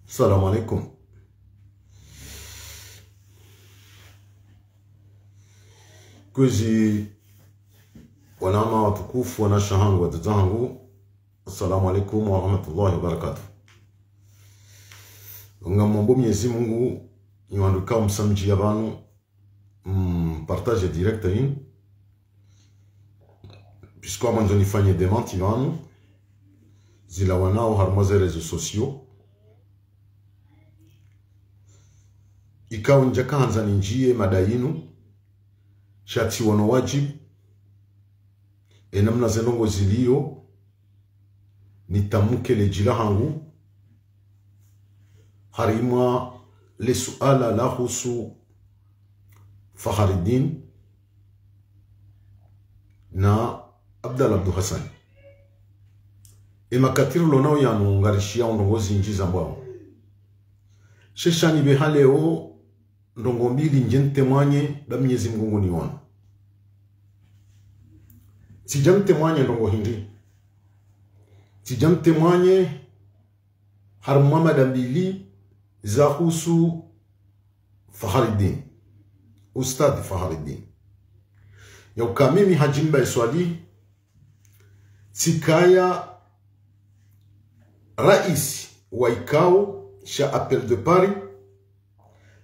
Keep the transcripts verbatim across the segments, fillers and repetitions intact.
Salam alaikum. Kwezi, wananya watukufu, wanashe hangu, wadzadze hangu. Assalamu alaikum wa rahmatullahi wa barakatuh. Ngamomba Mwenyezi Mungu, nyi wandru mkao msamdjiya pvanu, mm, partage direct inu. Puisque ngamwandzo nifanye démenti pvanu, zilawanao harumwa ze réseaux sociaux. Ikao ndjakahandza nindjiye mada inu, sha tsiwono wadjibu, ye namna ze ndrongoo ziliyo, nitamke le djina lahangu, harimwa le suala lahusu Fakhariddin na Abdallah Abdou Hassan. Ye makati rilonao yanu ngarishiyao ndrongoo zindji zambwao. Sha sha nipveha leo ndrongoo mbili ndje nitemwanye, ba Mwenyezi Mungu nguniono. Tsidja nitemwanye ndrongoo hindri. Tsidja nitemwanye harumwa mada mbili zahusu Fakhariddin. Ustadh Fakhariddin. Yauka mimi Hadji Mbae Swalihi, tsikaya raisi wa ikao sha Appel de Paris,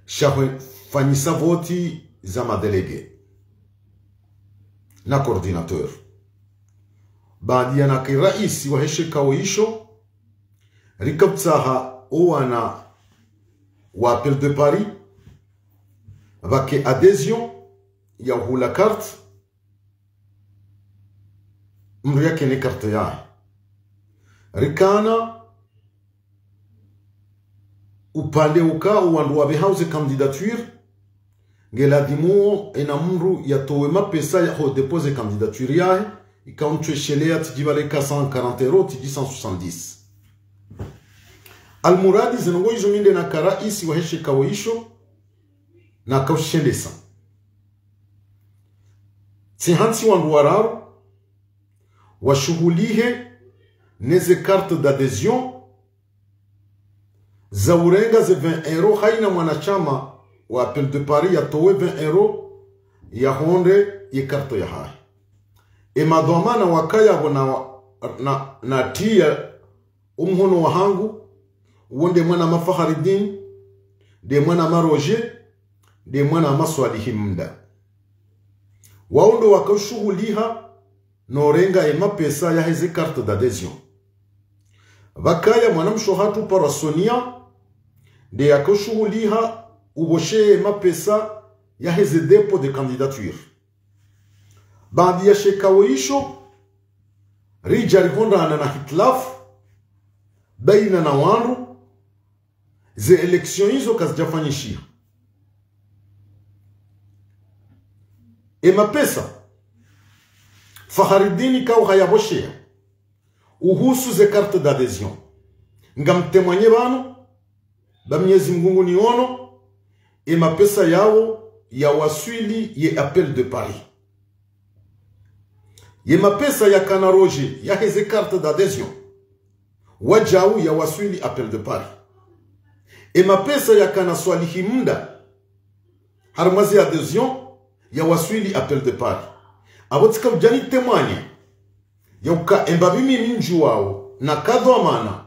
sha hwe-, fanyisa voti za madélégués na coordinateur. Baada ya nake raisi wahe she ikao isho, rika utsaha owana wa Appel de Paris, pvake adhésion ya uhula carte, mndru yakene carte yahe. Rikana upande uka wandru wapvehao ze candidature, ngeladhimuo ena mndru yatowe mapesa ya ho déposer candidature yahe, ikao ntsweshelea tsidji pvale ka cent quarante euros, tsidji cent soixante-dix. Almuradi ze ndrongoo izo mi nde naka raisi wahe she ikao isho, naka ushendesa. Tsihantsi wandru wararu washuhulihe neze carte d'adhésion, za urenga ze vingt euros, haina mwanashama wa Appel de Paris yatowe vingt euros, yahondre ye carte yahahe. Ye madhwamana wakaya pvo na, na, natriya omhono wahangu, wo nde mwanama Fakhariddin, nde mwanama Roger, nde mwanama Swalihi Mda. Wao ndo waka ushuhuliha no urenga ye mapesa yaheze carte d'adhésion. Pvakaya mwanamshe hatru uparwa Sonia, nde yaka ushuhuliha upvosheye mapesa yaheze dépôt de candidature. Baada ya she ikao isho, ridja rihondrana na hitilafu baina na wandru, ze élections izo kazidjafanyishiha. Ye mapesa Fakhariddin ikao hayapvosheya uhusu ze carte d'adhésion, ngamtemwanye pvanu, ba Mwenyezi Mungu nguniono, ye mapesa yawo yawaswili ye Appel de Paris. Ye mapesa yakana Roger yaheze carte d'adhésion, wadjau yawaswili Appel de Paris. Ye mapesa yakana Swalihi Mda harumwa ze adhésion, yawaswili Appel de Paris. Apvo tsika udja nitemwanye, yauka emba mimi nindjuwao naka dhwamana,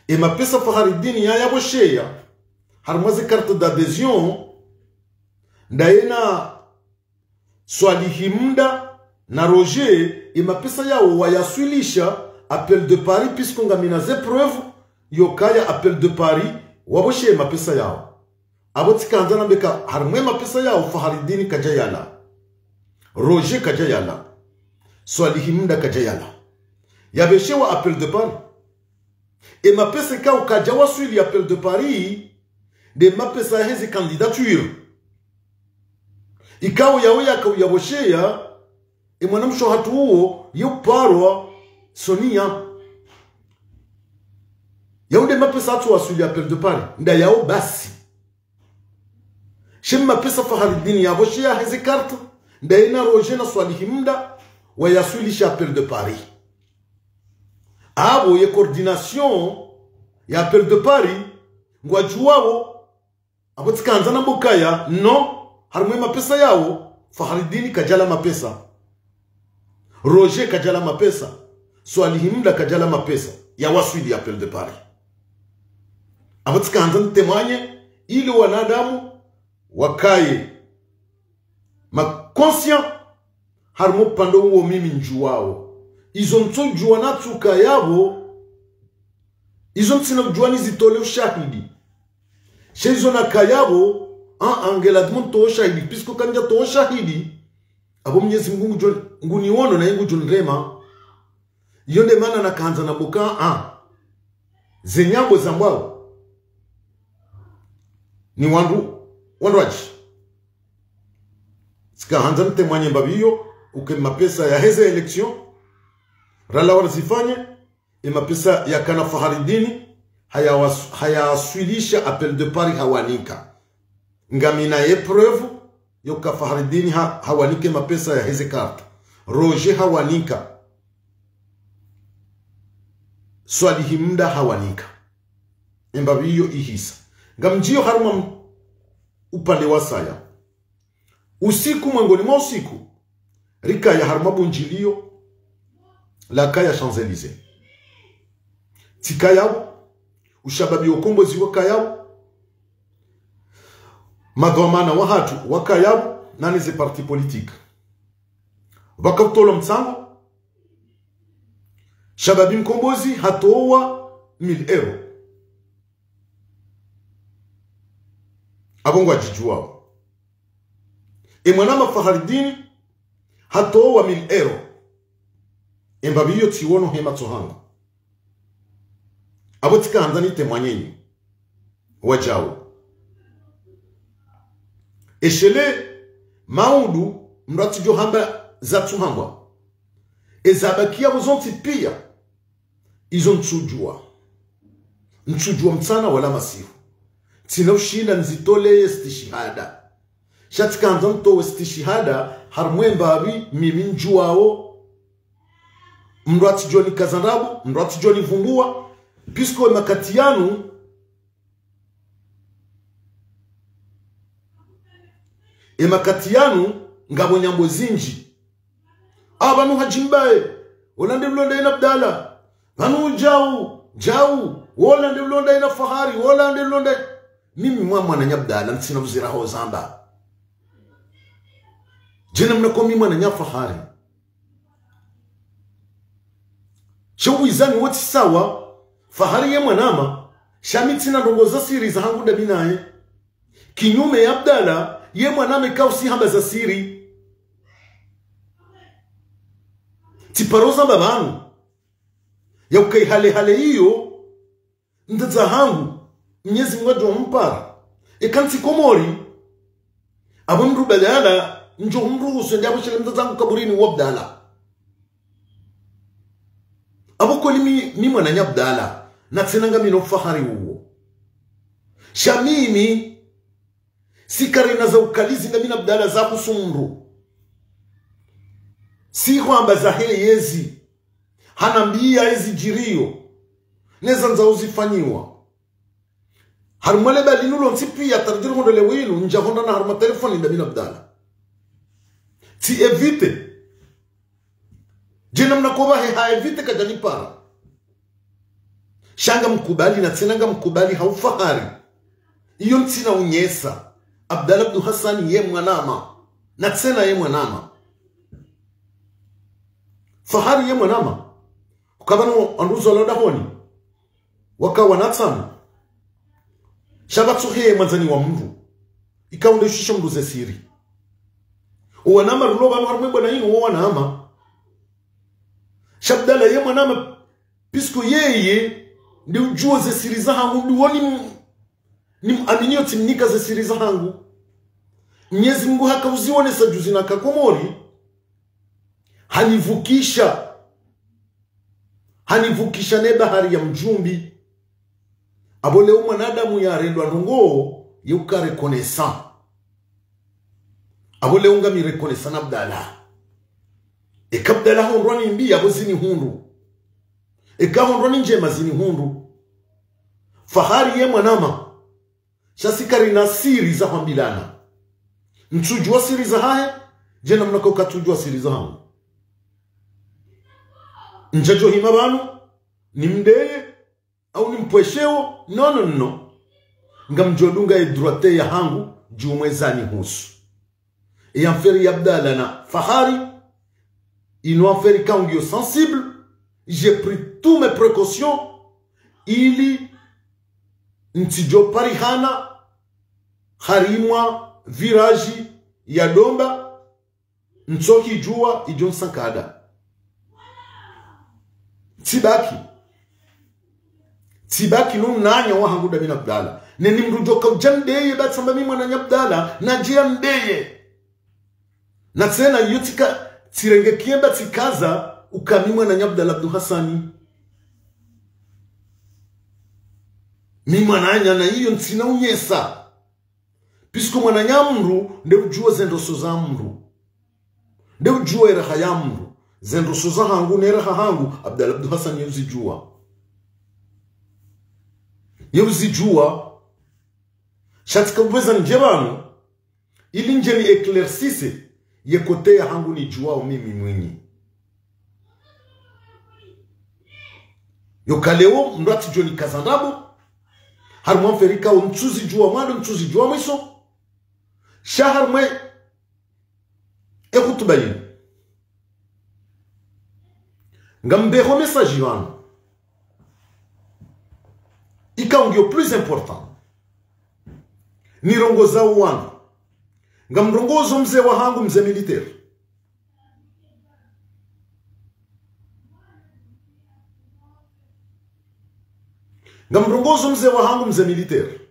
ye mapesa Fakhariddin yayapvosheya harumwa ze carte d'adhésion, ndaye na Swalihi Mda na Roger, ye mapesa yawo wayaswilisha Appel de Paris, puisque ngamina ze preuves yokaya Appel de Paris wapvoshe ye mapesa yawo. Apvo tsika handza nambe ka harumwa ye mapesa yawo Fakhariddin kadja yala, Roger kadja yala, Swalihi Mda kadja yala. Yapveshewa Appel de Paris. Ye mapesa ikao kadjawaswili Appel de Paris, nde mapesa yaheze candidature. Ikao yawo yaka uyapvosheya ye mwanamshe hatru uwo, ye uparwa Sonia. Yawo nde mapesa yatsuwaswili Appel de Paris, nda yawo basi. Sha ye mapesa Fakhariddin yapvosheya heze carte, ndaye na Roger na Swalihi Mda wayaswilisha Appel de Paris. Apvo ye coordination ya Appel de Paris ngwadjuwawo. Apvo tsikandza nambe ukaya, non, harimwa ye mapesa yawo, Fahridine kadjala mapesa. Roger kadjala mapesa. Swalihi Mda kadjala mapesa. Yawaswili Appel de Paris. Apvo tsikandza nitemwanye, ili wanadamu wakaye ma conscient, harimwa upande uwo mimi ndjuwawo. Izo ntsudjuwa natsukaya pvo, izo ntsina udjuwa nizitole ushahidi. Sha izo nakaya pvo, a, a, ngeladhimu ntowe ushahidi, puisque kandja towa ushahidi, apvo Mnyezi Mngu ngudjo, nguniwono na ngudjo nirema. Iyo nde mana nakandza nambe uka, a, ze nyambo zambwawo ni wandru, wandru wadji. Tsikahandza nitemwanye mbapvi iyo, uka ye mapesa yaheze élection, ralawa razifanye, ye mapesa yakana Fahridine, hayawas-, hayaswilisha Appel de Paris hawanika. Ngamina ye preuve, yoka Fahridine ha, hawanike mapesa yaheze carte. Roger hawanika. Swalihi Mda hawanika. Ye mbapvi iyo ihisa. Ngamdjiyo harimwa m-, upande wasaya. Usiku, mwengoni mwa usiku, rikaya harimwa bundjiliyo lakaya Champs-Élysées. Tsikaya pvo, ushababi wa ukombozi wakaya pvo, madhwamana wahatru wakaya pvo, nane ze parti politique. Pvakautolwa mtsango, shababi mkombozi hatowa mille euros. Apvo ngwadjidjuwawo. Ye mwanama Fahridine hatowa mille euros. Ye mbapvi iyo tsiwono he matso hangu. Apvo tsikahandza nitemwanye nyi wadjawo. Eshele maudu mdru atsidjo hamba zatsuhambwa. Eza bakiya pvo zontsi piya. Izo ntsudjuwa. Ntsudjuwa mtsana wala masihu. Tsina ushinda nizitole ye stishihada. Sha tsikandza nitowe stishihada, harimwa ye mbapvi mimi ndjuwawo. Mdru atsidjo nikaza ndrabo, mdru atsidjo nivumbuwa, puisque ye makati yanu, ye makati yanu, ngapvo nyambo zindji. A, pvanu hadjimbaye, wola nde ulonda yena Abdala. Pvanu djau, djau, wola nde ulonda yena Fahari, wola nde ulonda. Mimi mwa mwananya Abdala, ntsina pvuzira ho zamba. Djena mna ko mi mwananya Fahari. Sha uwizani wo tsi sawa, Fahari ye mwanama, sha mi tsina ndrongo za siri zahangu ndami naye. Kinyume ya Abdala, ye mwanama kausi hamba za siri. Tsiparo zamba pvanu. Ya uka yi hale hale iyo, mdzadze hangu, Mnyezi Mngu ngudjo mpara. Eka ntsi Komori, apvo mdru Abdala, ndjo mruhusu yende yapvo shele mdzadze hangu kaburini wa Abdala. Apvo kweli mi, mi mwananya Abdala, na tsena ngamina ufahari uwo. Sha mimi, tsi karina za ukalizi ndami na Abdala za kusumru. Tsi hwamba zahe yezi. Hanambiya yezi djiriyo. Neza ndzao zifanyiwa. Harumwa le bali nulo ntsi piya tardjiri hondo le winu, ndja honda na harumwa telefoni ndami na Abdala. Tsi éviter. Djena mna ko pvahe ha éviter kadja nipara. Sha ngamkubali na tsena ngamkubali ha ufahari. Iyo ntsina unyesa. Abdala Abdu Hasani ye mwanama. Na tsena ye mwanama. Fahari ye mwanama. Uka pvanu wandru uzalwa dahoni. Waka wana tsanu. Sha pvatsohe mwandzani wa mndru. Ika unde shusha mndru ze siri. Owanama rulo pvanu harumwa bwana inu wo wanama. Sha Abdala ye mwanama, puisque yeye, nde udjuo ze siri zahangu, nde woni m-, ni muaminiyo tsimnika ze siri zahangu. Mnyezi Mngu haka uzionesa juzi naka Komori. Hanivukisha. Hanivukisha ne bahari ya Mdjumbi. Apvo leo mwanadamu yarendwa ndrongo, ye uka reconnaissant. Apvo leo ngami reconnaissant na Abdala. Eka Abdala hondrwa nimbi, apvo zini hundru. Eka hondro ni ndjema zinihundru. Fahari ye mwanama. Sha si karina siri za hwambilana. Ntsudjuwa siri zahahe, dje namna ko katsudjuwa siri zahangu. Ndjadjo hima pvanu, nimdeye, au nimpvwesheo, non, non, non. Ngamdjo dunga ye droit yahangu, djumwe zanihusu. Ye affaire ya Abdallah na Fahari, inu affaire ikao ngiyo sensible, j'ai pris toutes mes précautions, ili ntsidjo parihana, harimwa virage ya Domba, ntsohidjuwa idjo nsankada. Tsibaki. Tsibaki no unanya wahangu dami na Abdallah. Ne ni mdru djo kaudja mdeye ba tsamba mi mwananya Abdallah, nadje ya mdeye. Na tsena iyo tsika, tsirenge kiemba tsikaza, uka mi mwananya Abdallah Abdou Hassani. Mi mwananya na iyo ntsina unyesa. Puisque mwananya mdru, nde udjuwa ze ndroso za mdru. Nde udjuwa ye raha ya mdru. Ze ndroso zahangu ne raha hangu, Abdallah Abdou Hassani ye uzidjuwa. Ye uzidjuwa. Sha tsika upveza ndje pvanu, ili ndje ni éclaircisse, ye côté yahangu nidjuwao mimi mwinyi. Yo ka leo, mdru atsidjo nikaza ndrabo, harimwa affaire ikao ntsuzidjuwa mwando, ntsuzidjuwa mwiso, sha harimwa ye hutuba yinu. Ngambeho message pvanu. Ikao ngiyo plus important. Nirongozao wanu. Ngamrongozo mze wahangu mze militaire. Ngamrongozo mze wahangu mze militaire.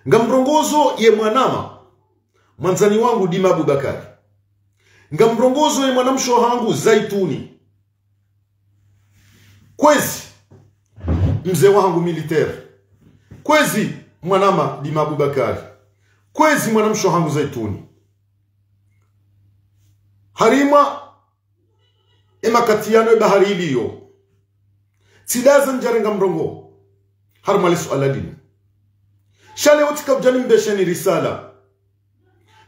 Ngamrongozo ye mwanama, mwandzani wangu Dima Abubakari. Ngamrongozo ye mwanamshe wahangu Zaituni. Kwezi, mze wahangu militaire. Kwezi, mwanama Dima Abubakari. Kwezi, mwanamshe wahangu Zaituni. Harimwa ye makati yanu ye bahari iliyo. Tsidaza ndjarenga mrongoo. Harimwa le suala linu. Sha leo tsika udja nimbeshe ni risala.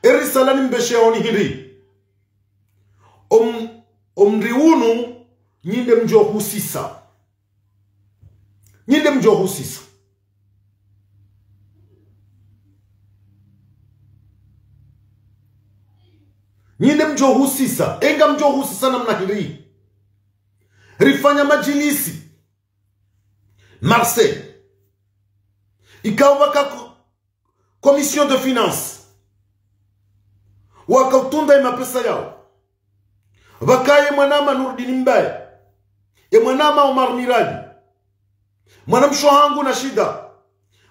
Ye risala nimbeshe yaoni hindri. Om-, omri unu, nyi nde mdjo husisa. Nyi nde mdjo husisa. Nyi nde mdjo husisa. Ye ngamdjo husisa namna hindri. Rifanya madjilisi. Marseille. Ikao pvaka ko-, commission de finances. Waka utunda ye mapesa yao. Pvakaye mwanama Nurdin Mbaye. Ye mwanama Omar Miradi. Mwanamshe wahangu Nashida.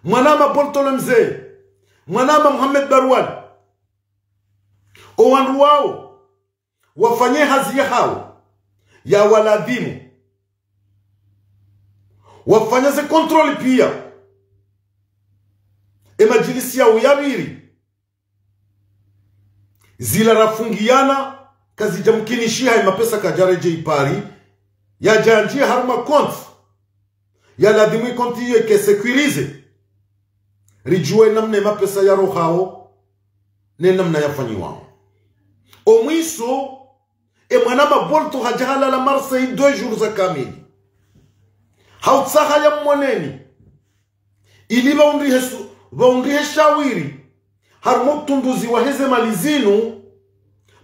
Mwanama Boltole Mze. Mwanama Mohamed Barwani. Owandru wao. Wafanye hazi yahao. Ya waladhimu. Wafanya ze contrôle pia. Ye madjilisi yao ya pvili. Zila rafungiyana, kazidja mkinishiha ye mapesa kadjaredjei Paris, yadja yandjie harumwa compte. Ya ladhimu ye compte iyo yike sécurisé. Ridjuwe namna ye mapesa yarohao, ne namna yafanyiwao. Omwiso, ye mwanama Bolto hadja halala Marseille deux jours za kamili. Hautsaha ya mmoneni. Ili pvaundrihe su-, pvaundrihe shawiri. Harumwa utunduzi wahe ze mali zinu,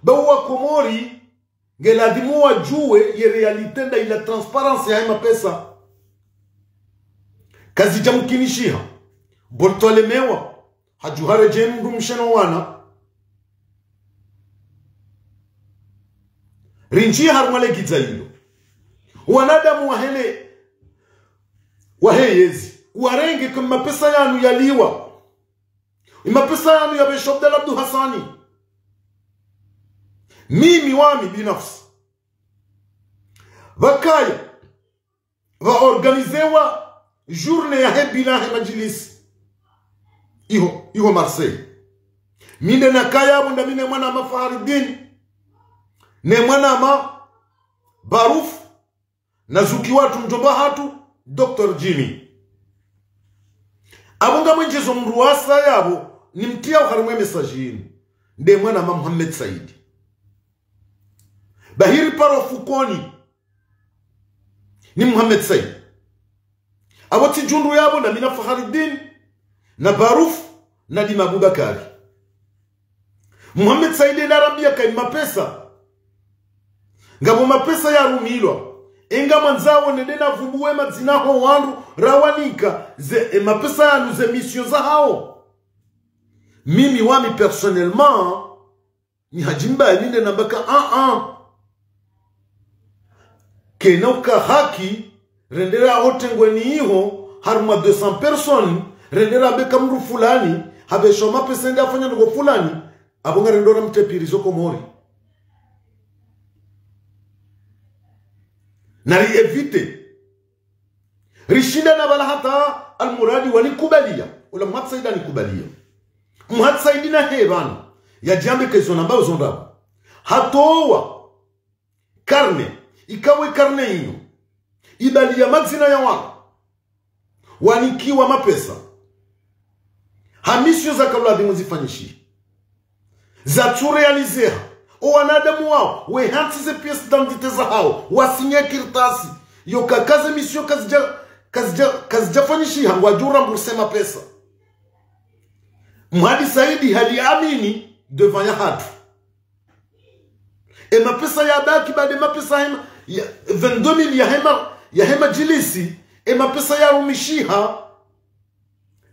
ba uwa Komori, nge ladhimu wadjuwe ye réalité nda ila transparence yahe mapesa. Kazidja mkinishiha. Bolto alemewa. Hadjuha redjei mdrumshe no wana. Rindji harumwa le gidza ilo. Wanadamu wahele, wahe yezi. Warenge ke mapesa yanu yaliwa. Ye mapesa yanu yabesha Abdallah Abdou Hassani. Mimi wami binafsi. Pvakaya. Pvaorganizewa journée yahe bilan yahe madjilisi. Iho, iho Marseille. Mi nde nakaya pvo ndami ne mwanama Faharidine. Ne mwanama Barouf. Na zuki watru mdjomba hatru, Docteur Jimmy. Apvo ngamwendjezo mdru wasaya apvo, nimtriya oharimwa e message yinu. Nde mwanama Mohamed Said. Bahi riparo fukoni. Ni Mohamed Said. Apvo tsi djundru yapvo na mi na Fakhariddin, na Baruf, na Dima Abubakari. Mohamed Said nde narambiya ka e mapesa. Ngapvo mapesa yarumilwa. Enga mwandzao nende navumbuwe madzina ho wandru rawanika ze, e mapesa yanu ze missions zahawo. Mimi wami personnellement, ni hadjimba yalinde namba ka, ah, ah. Kena uka haki, rendera ho tengweni iho, harumwa deux cents personnes, rendera beka mdru fulani, habesha mapesa ende afanya ndrongo fulani, apvo ngarendo ramtepiri zo Komori. Nari éviter. Rishinda na pvala hata Almuradi wanikubaliya. Ola Mohamed Said anikubaliya. Mohamed Said nahe pvanu. Yadjambe ka izo namba uzo ndrabo. Hatowa. Karne. Ikawo e karne inu. Ibaliya madzina ya wandru. Wanikiwa mapesa. Ha missions zaka uladhimu zifanyishihe. Zatsu réaliser ha. O wanadamu wawo, wehantsi ze pièces d'identité zahawo, wasinye kartasi. Yoka ka ze missions kazidja, kazidja, kazidjafanyishiha, ngwadjo rembourser mapesa. Mohamed Said hali amini devant ya hatru. E mapesa yabaki, baada e mapesa hema, ya, vingt-deux mille ya hema, ya hema djilisi, e mapesa yarumishiha,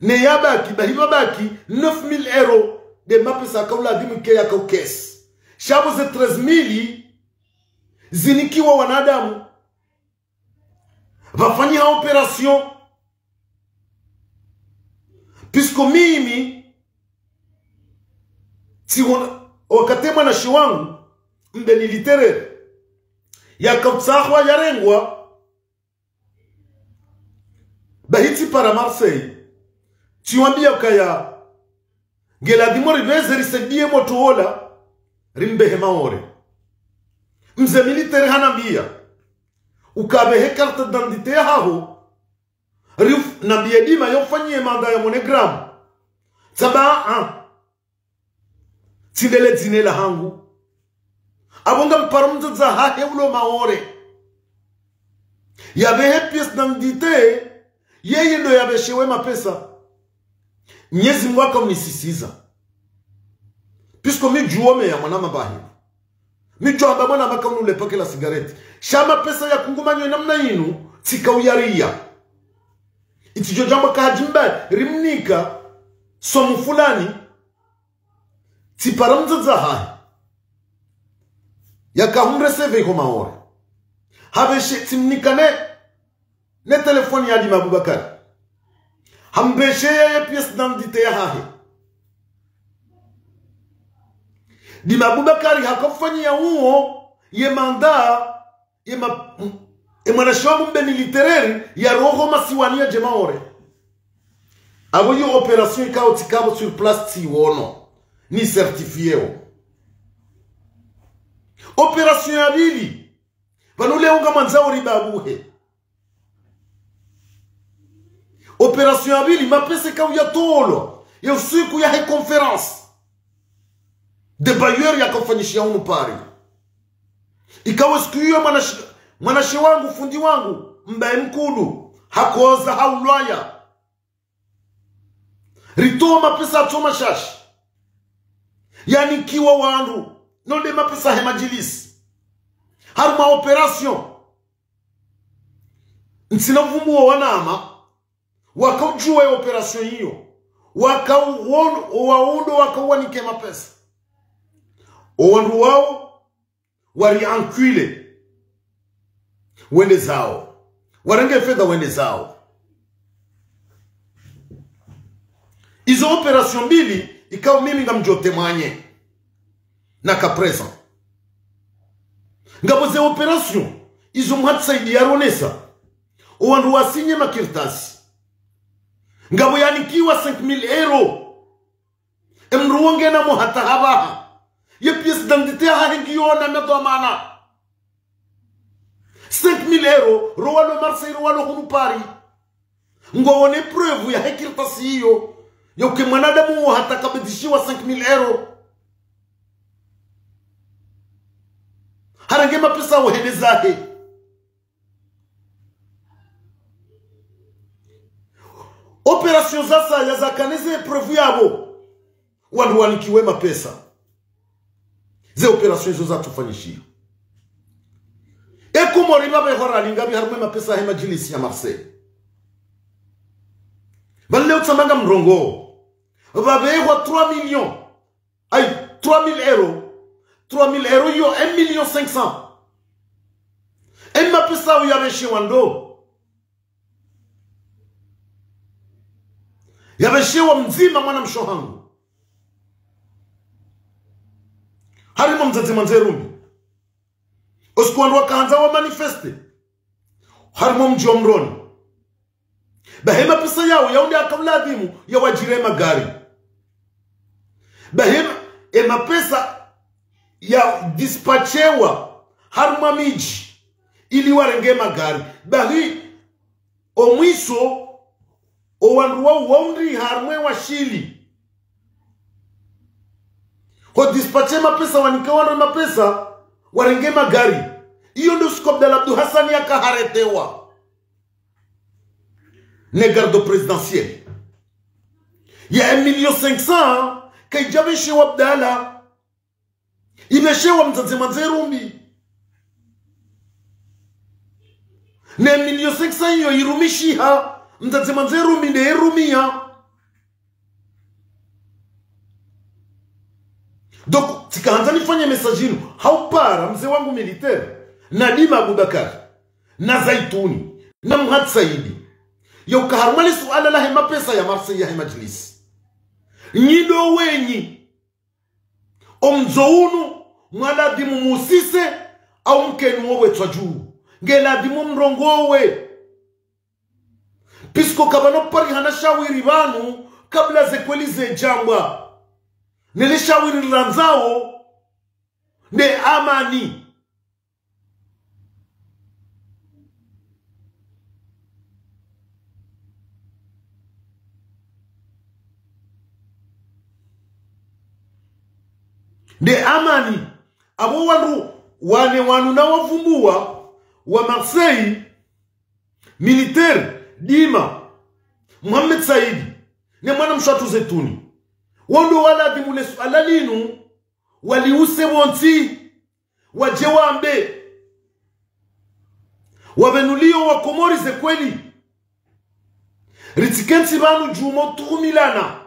ne yabaki, bahi pvabaki neuf mille euros, nde mapesa yaka uladhimu ke yaka ukesi. Sha pvo ze treize mille zinikiwa wanadamu. Pvafanyiha opération. Puisque mimi, tsi wona, wakati mwanashe wangu, mbe militaire, yaka utsahwa yarengwa, bahi tsipara Marseille, tsiwambiya ukaya, ngeladhimu ripveze risaidiye motro wola, rimbehe Maore. Mze militaire hanambiya, ukabehe carte d'identité yahaho, rif-, nambiye Dima yaufanyiye mandat ya MoneyGram. Tsamba, ah. Tsi ndele dzina lahangu. Apvo ngamparo mdzadze hahe ulo Maore. Yabehe pièce d'identité, yeye ndo yabeshewe mapesa. Mnyezi Mungu aka unisisiza. Puisque mi djuwo meya mwana mbahi. Mi djuwo amba mwana maka unule paquet la cigarette. Sha mapesa yakungumanyo namna inu, tsika uyariya. Itsidjo djamba ka hadjimba, rimnika, somu fulani, tsipara mdzadze hahe. Yaka humrecevoir ho Maore. Habeshe tsimnika ne, ne téléphone ya Dima Abubakari. Hambeshe ye pièce d'identité yahahe. Dima Abubakari haka ufanyiya uwo, ye mandat, ye ma-, ye mwanashe wangu mbe militaire, yaroho masiwani yadje Maore. Apvo yo opération ikao tsikapvo sur place tsiwono. Ni certifié wo. Opération ya pvili. Pvanu leo ngamwandzao ribabuhe. Opération ya pvili, mapesa ikao yatolwa, ye usiku yahe conférence des bailleurs yaka ufanyishiha hunu Paris. Ikao siku iyo mwanashe, mwanashe wangu, fundi wangu, mbaye mkulu, hakoza haulwaya. Ritowa mapesa yatsoma shashi. Yanikiwa wandru, no nde mapesa he madjilisi. Harumwa opération. Ntsina uvumbuwo wanama, waka udjuwa ye opération iyo. Waka uwono, owawo ndo waka uwanike mapesa. Owandru wawo, wari enculé. Wende zawo. Warenge fedha wende zawo. Izo opération mbili, ikao mimi ngamdjo témoigner. Naka présent. Ngapvo ze opération, izo Mohamed Said yaronesa. Owandru wasinye makartasi. Ngapvo yanikiwa cinq mille euros. Emdru wo ngena mo hata hapvaha. Ye pièce d'identité yahahe ngiyo na madhwamana. Cinq mille euros, ro walo Marseille, ro walo hunu Paris. Ngwaone preuve yahe kartasi iyo, yauke mwanadamu wo hata kabidhishiwa cinq mille euros. Harenge mapesa wo hende zahe. Opération zasaya zakana ze preuve yapvo. Wandru wanikiwe mapesa. Ze opération izo zatsufanyishiha. E Komori pvapvehwa riali ngapvi harumwa e mapesa yahe madjilisi ya Marseille? Pvale utsamba ngamrongoo. Pvapvehwa trois millions. Ayi, trois mille euros. Trois mille euros iyo un million cinq cents. E mapesa ayo yapveshewa ndo? Yapveshewa mdzima mwanamshe hangu. Harimwa mdzadze Mwandze Rumbi. Osiku wandru wakahandza wa manifeste. Harimwa mdji wa Moroni. Bahi e mapesa yawo, yawo nde yaka uladhimu yawadjire magari. Bahi e ma-, e mapesa yadispatchewa harimwa midji ili warenge magari. Bahi omwiso, owandru wawo waundri harimwa e washili. Hodispatche mapesa, wanika wandru mapesa, warenge magari. Iyo ndo siku Abdallah Abdou Hassane yaka haretewa ne garde présidentielle. Ya un million cinq cents, kayidjapveshewa Abdallah. Ipveshewa mdzadze Mwandze Rumbi. Ne un million cinq cents iyo irumishiha, mdzadze Mwandze Rumbi nde yerumiya. Donc, tsikahandza nifanye message inu, haupara mze wangu militaire, Nadima Abubakar, na Zaituni, na Mhad Saidi. Yauka harumwa le suala lahe mapesa ya Marseille yahe madjilisi. Nyi ndo wenyi. Omdzo unu, mwaladhimu musise, au mkenu wo wetswa dju. Ngeladhimu mrongowe. Puisque kapvana uparihana shawiri pvanu, kabla ze kweli zedjambwa. Nele shawiri rilandzao, nde amani. Nde amani, apvo wandru wane wanu nawavumbuwa, wa Marseille, militaire, Dima, Mohamed Saidi, ne mwana mshe watru Zetuni. Wo ndo waladhimu le suala linu, waliuse pvontsi, wadje wambe. Wapvenuliyo wa Komori ze kweli. Ritsikentsi pvanu djumwa utuhumilana.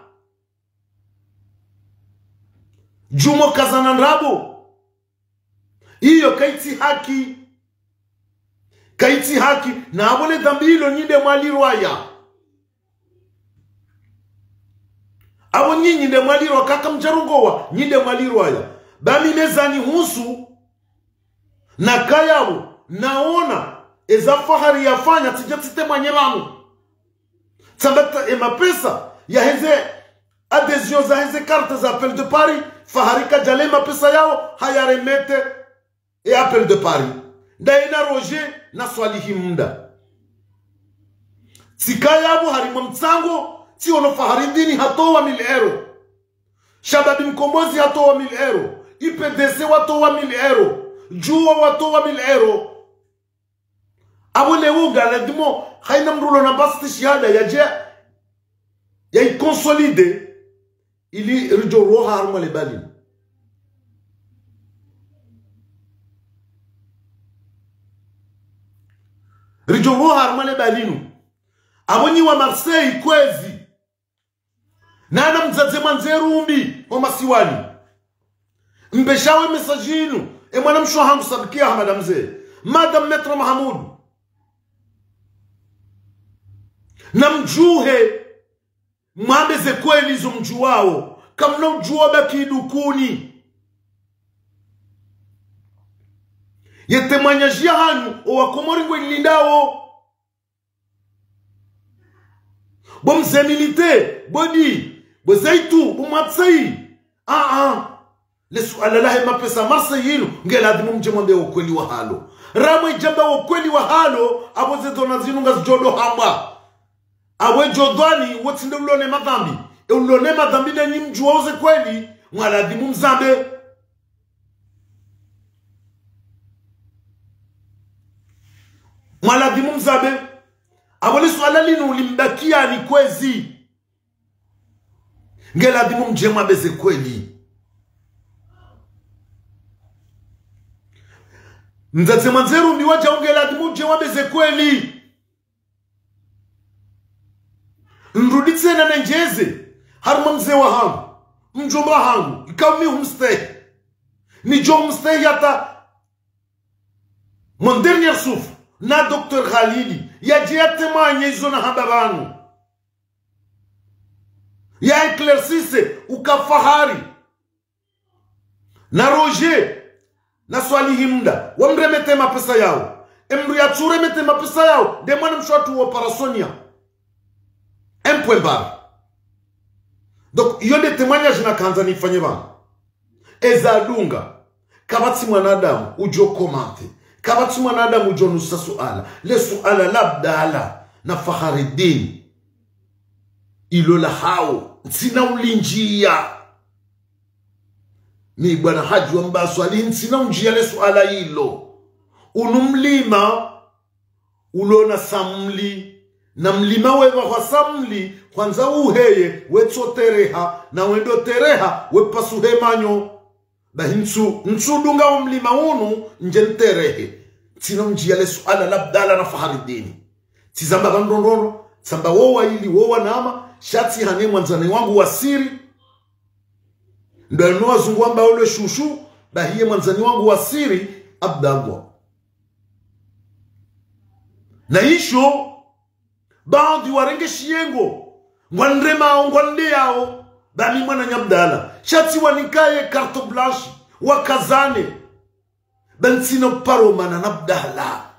Djumwa ukazana ndrabo. Iyo kayitsi haki. Kayitsi haki. Na apvo le dhambi ilo nyi nde mwalirwaya. Apvo nyinyi nde mwalirwa, kaka mdjarongowa, nyi nde mwalirwaya. Ba mi mezani husu, nakaya pvo, naona, eza Fahari yafanya, tsidja tsitemwanye pvanu. Tsamba ta e mapesa, yaheze adhésion zaheze carte za Appel de Paris, Fahari kadjala e mapesa yawo, haya remettre e Appel de Paris. Ndaye na Roger na Swalihi Mda. Tsikaya pvo harimwa mtsango, tsiono Fahari Dini hatowa mille euros. Shababi Mkombozi hatowa mille euros. I P D C watowa mille euros. Djuwa watowa mille euros. Apvo leo ngaladhimu, hayina mdru ulo na basti shahada yadje, yayi consolider, ili ridjo roha harumwa le bali. Ridjo roha harumwa le bali nu. Apvo nyi wa Marseille kwezi. Nana mdzadze Mwandze Rumbi, o masiwani. Mpveshawo e message inu, e mwana mshe wahangu Sabikia Hamada Mze. Madame Maître Mahamudu. Namdjuhe, mwambe ze kweli zo mdjuwawo. Kamuna udjuwa baki dukuni. Ye témoignage yahanyu, o wa Komori ngwayilindao. Bo mze militaire, bo Di, bo Zaitu, bo Mwatsai. Ah, ah. Le suala lahe mapesa Marseille inu, ngeladhimu mdje mwambe o kweli wahalo. Ramwe djamba wo kweli wa halo, apvo ze dhwani zinu ngazidjo hambwa. Apvo djo dhwani, wo tsi nde ulo ne madhambi. E ulo ne madhambi nde nyi mdjuwao ze kweli, mwaladhimu mzambe. Mwaladhimu mzambe. Apvo le suala linu limbakiani kwezi. Ngeladhimu mdje mwambe ze kweli. Mdzadze Mwanzeru mbi wadjau ngeladhimu mdje mwambe ze kweli. Nrudi tsena nendjeze, harumwa mze wahangu, mdjomba hangu, ikao mi humstehi. Nidjo humstehi hata mon dernier souffle, na Docteur Khalidi, yadje yatemanye izo nahamba pvanu. Ya éclaircisse uka Fahari na Roger na Swalihi Mda, wamremete mapesa yao. Emdru yatsuremete mapesa yao, nde mwana mshe watru wa Parasonia. Un point barre. Donc, iyo nde témoignage nakandza nifanye pvanu. Eza dunga, kapvatsi mwanadamu udjo commenter, kapvatsi mwanadamu udjo nusa suala. Le suala la Abdallah na Fakhridine, ilo la hao, ntsina ulindjia. Mi bwana Hadji wa Mbaswali, ntsina undjia le suala ilo. Unu mlima ulo na samli, na mlima wepvahwa samli, hwandza uheye, wetso tereha, na wendo tereha, wepasuhe manyo. Bahi ntsu, ntsu dunga wo mlima unu, ndje nterehe. Ntsina undjia le suala la Abdallah na Fakhridine. Tsizamba pvandrondrondro, tsamba wo waili, wo wanama, sha tsi hane mwandzani wangu wa siri. Ndo eno wazungu wambao le chouchou, bahi ye mwandzani wangu wa siri, Abdallah. Na isho, baadhwi warenge shiyengo, ngwanremao, ngwanleyao, ba mi mwananya Abdallah. Sha tsi wanikaye carte blanche, wakazane. Ba ntsina uparo mana na Abdallah.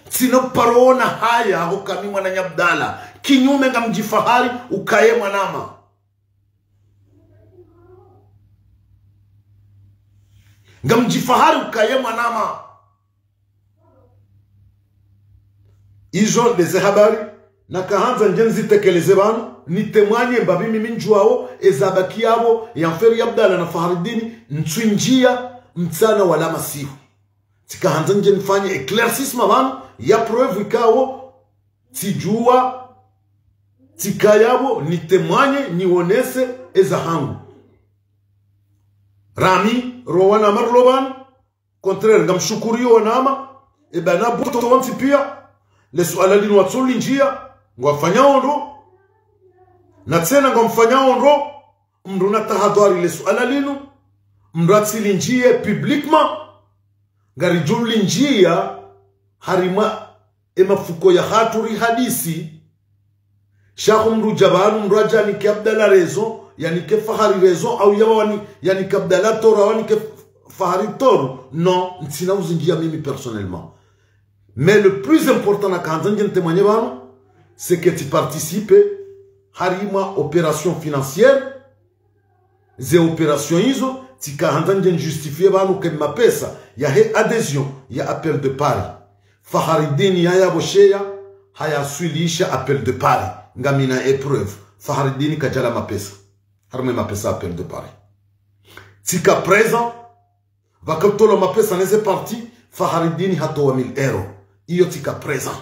Ntsina uparo ona haya, hoka mi mwananya Abdallah. Kinyume ngamdjifahari ukaye mwanama. Ngamdjifahari ukaye mwanama. Izo ndeze habari, nakahandza ndje nzitekeleze pvanu, nitemwanye mbapvi mimi ndjuwao, eza baki yapvo, ya mferi ya Abdallah na Fakhridine, ntswindjia, mtsana wala masihu. Tsikahandza ndje nifanye éclaircissement pvanu, ya preuve ikao, tsidjuwa, tsika yapvo, nitemwanye, nionese, eza hangu. Rami, ro wanama rilo pvanu, contraire, ngamshukuriyo wanama, eba na buto wontsi pia, le suala linu watsulindjia, ngwafanyao ndro, na tsena ngwamfanyao ndro, mdru na tahadhari le suala linu, mdru atsilindjie publiquement, ngaridjulindjia, harimwa, emafuko yahatru rihadisi, sha ho mdru dja pvanu mdru adje anike Abdallah raison, yanike Fahari raison, au yawani, yanike Abdallah tort, au yanike Fahari tort. Non, ntsina uzindjia mimi personnellement. Mais le plus important nakahandza ndje nitemwanye pvanu, c'est que tsiparticipe harimwa opération financière, ze opération izo, tsikahandza ndje nijustifie pvanu ke mapesa yahe adhésion ya Appel de Paris. Fakhridine yayapvosheya, hayaswilisha Appel de Paris. Ngamina épreuve. Fakhridine kadjala mapesa. Harimwe mapesa Appel de Paris. Tsika présent, pvakatolwa mapesa neze parti, Fakhridine hatowa mille euros. Iyo tsika présent.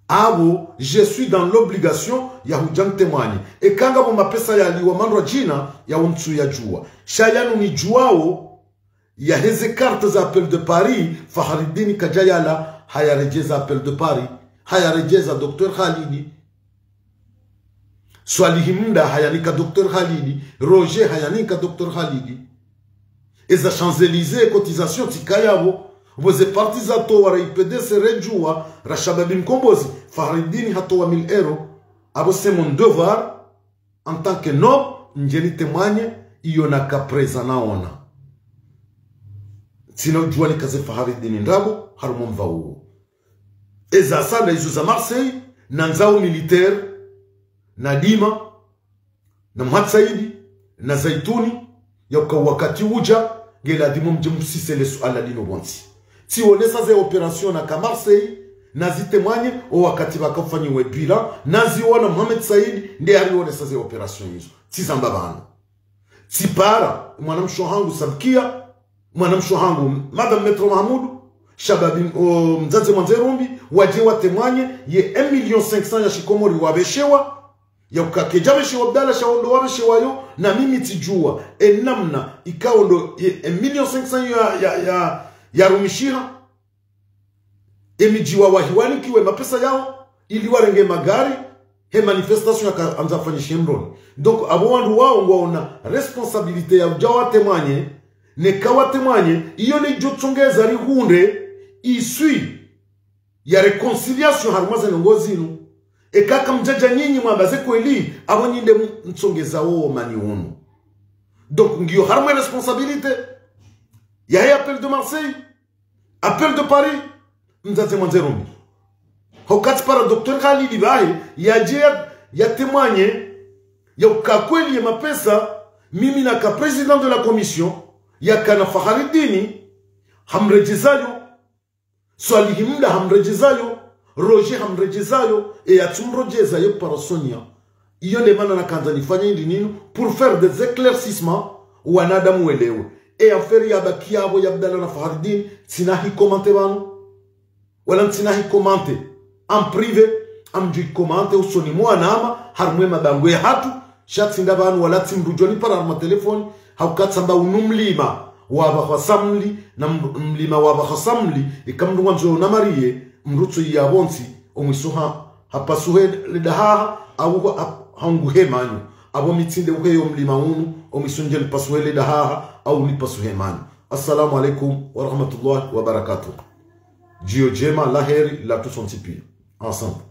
Apvo, je suis dans l'obligation ya hudja nitemwanye. Eka ngapvo mapesa yaliwa mandrwadjina, yawo ntsuyadjuwa. Sha yanu nidjuwao, yaheze carte za Appel de Paris, Fakhridine kadjayala, hayaredjeza Appel de Paris, hayaredjeza Docteur Khalidi. Swalihi Mda hayanika Docteur Khalidi, Roger hayanika Docteur Khalidi. Eza Champs-Élysées, cotisation tsika yapvo, pvo ze parti zatowa ra I P D C redjuwa, ra Shababi Mkombozi, Fakhridine hatowa mille euros, apvo c'est mon devoir, en tant que noble, ndje nitemwanye, iyo naka présent naona. Ntsina udjuwa nikaze Fakhridine ndrabo, harumwa mva uwo. Eza sanda izo za Marseille, na ndzao militaire, na Dima, na Mhatsaidi, na Zaituni, yauka wakati udja, ngeladhimu mdje msise le suala linu pvontsi. Tsionesa ze opération naka Marseille, nazitemwanye, o wakati pvakafanyiwa bilan, naziona Mohamed Said, nde harionesa ze opération izo. Tsizamba pvanu. Tsipara, mwanamshe hangu Sabkia, mwanamshe hangu Madame Maître Mahamudu, Shababi, o, Mdzadze Mwandze Rumbi, wadje watemwanye, ye un million cinq cents ya shikomori wapveshewa, ya uka kedjapveshewa Abdallah sha wo ndo wapveshewa yo, na mimi tsidjua, e namna, ikao ndo, ye, un million cinq cents ya, ya, ya, yarumishiha, emidji wa wahiwanikiwe mapesa yao, ili warenge magari, he manifestation yaka andza fanyishe Mroni. Donc, apvo wandru wao ngwaona responsabilité ya udja watemwanye, neka watemwanye, iyo nde idjo tsongeza rihundre issue ya réconciliation harumwa ze ndrongoo zinu. Eka kamdjadja nyinyi mwamba ze kweli, apvo nyi nde m-, mtsongeza wo omani unu. Donc, ngiyo harumwa e responsabilité ya he appel de Marseille, appel de Paris, Mdzadze Mwandze Rumbi. Hauka tsipara Docteur Khalidi pvahe, yadje ya, yatemwanye, ya uka kweli ye mapesa, mimi naka président de la commission, yakana Faharidini, hamredjezayo, Swalihi Mda hamredjezayo, Roger hamredjezayo, e yatsumredjeza ye para Sonia. Iyo nde mana nakandza nifanye hindri ninu, pour faire des éclaircissements, wanadamu welewe. E affaire yabaki yapvo ya Abdallah na Fahardine, tsina hi commenter pvanu. Wala tsina hi commenter. En privé, ngamdjo commenter usoni mwa wanama, harumwa e mabangwe yahatru, sha tsi nda pvanu wala tsi mdru djo nipara harumwa telefoni, hauka tsamba unu mlima wapvahwa samli, na mdru-, mlima wapvahwa samli, ika mdru ngwandzo na mariye, mdru tso iya pvontsi, omwiso ha, hapasuhe le dahaha, au ha, hanguhe manyo. Apvo mi tsi nde uheyo mlima unu, omwiso ndje nipasuhe le dahaha, au nipasuhe manyo. Assalamu alaikum wa rahmatullahi wa barakatuh. Djio djema, la heri, la tusontsi pia. Ensemble.